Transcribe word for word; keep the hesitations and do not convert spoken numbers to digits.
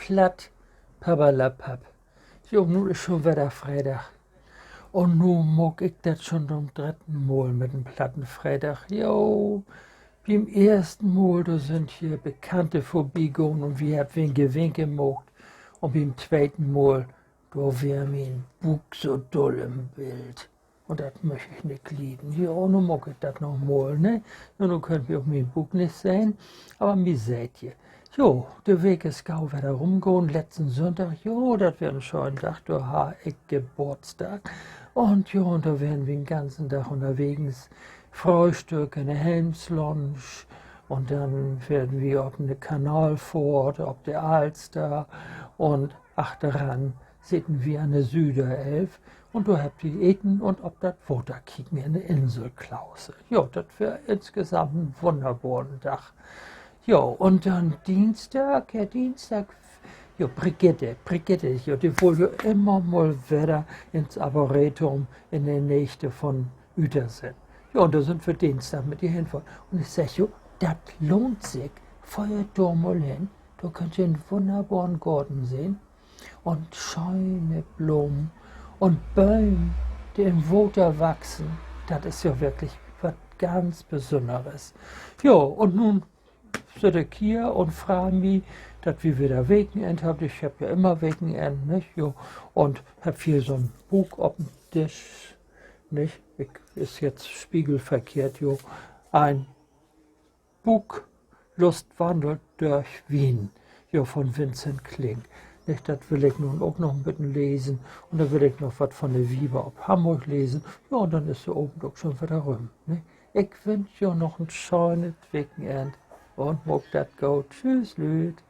Platt, papperlapapp. Jo, nu is schon wedder Freedag. Un nu maak ik dat schon to'n drüdden Mal mit den platten Freedag. Jo, bi'n eersten Mal, dor sünd hier Bekannte vörbigahn un wi hebbt Winke-Winke maakt. Un bi'n tweeten Mal, dor weer mien Buuk so dull in't Bild. Un dat müch ik nich lieden. Jo, nu maak ik dat noch mal, ne? Jo, nu köönt wi ok mien Buuk nich sehn, aver mi seht ji. Jo, de Week is gau wedder rümgahn. Letzten Sünndag, jo, dat weer en schönen Dag, dor harr ik Geboortsdag. Un jo, un dor weren wi en ganzen Dag ünnerwegens. Fröhstück in de Helms Lounge un denn weren wi op 'ne Kanalfohrt op de Alster un achteran seten wi an de Süderelv un dor hebbt wi eten un op dat Water keken in de Inselklause. Jo, dat weer insgesamt en wunnerboren Dag. Jo, un denn Diensdag, ja, Diensdag, jo, Brigitte, Brigitte, jo, de wull jo immer mal wedder in't Arboretum in de Neegde von Uter Sinn. Jo, un dor sünd wi Diensdag mit ehr henfohrt. Un ik segg jo, dat lohnt sik. Föhrt dor mal hen. Dor köönt ji en wunnerboren Goorn sehn. Un schöne Blomen. Un Bööm, de in Water wachsen. Dat is jo wirklich wat ganz Besünneres. Jo, un nu sitt ik hier un frei mi, dat wi wedder Wekenenn hebbt. Ik hebb ja immer Wekenenn, nich? Jo, un hebb hier so'n Book op den Disch, nich? Ik, is jetzt spiegelverkehrt, jo. Een Book, Lust wandelt dörch Wien, jo, von Vincent Klink. Nich, dat will ik nu ok noch en beten lesen. Un denn will ik noch wat von de Wiever op Hamborg lesen. Jo, un denn is de Avend ok schon wedder rüm, ne? Ik wünsch jo noch en schönet Wekenenn un maakt dat goot. Tschüss, Lüüd.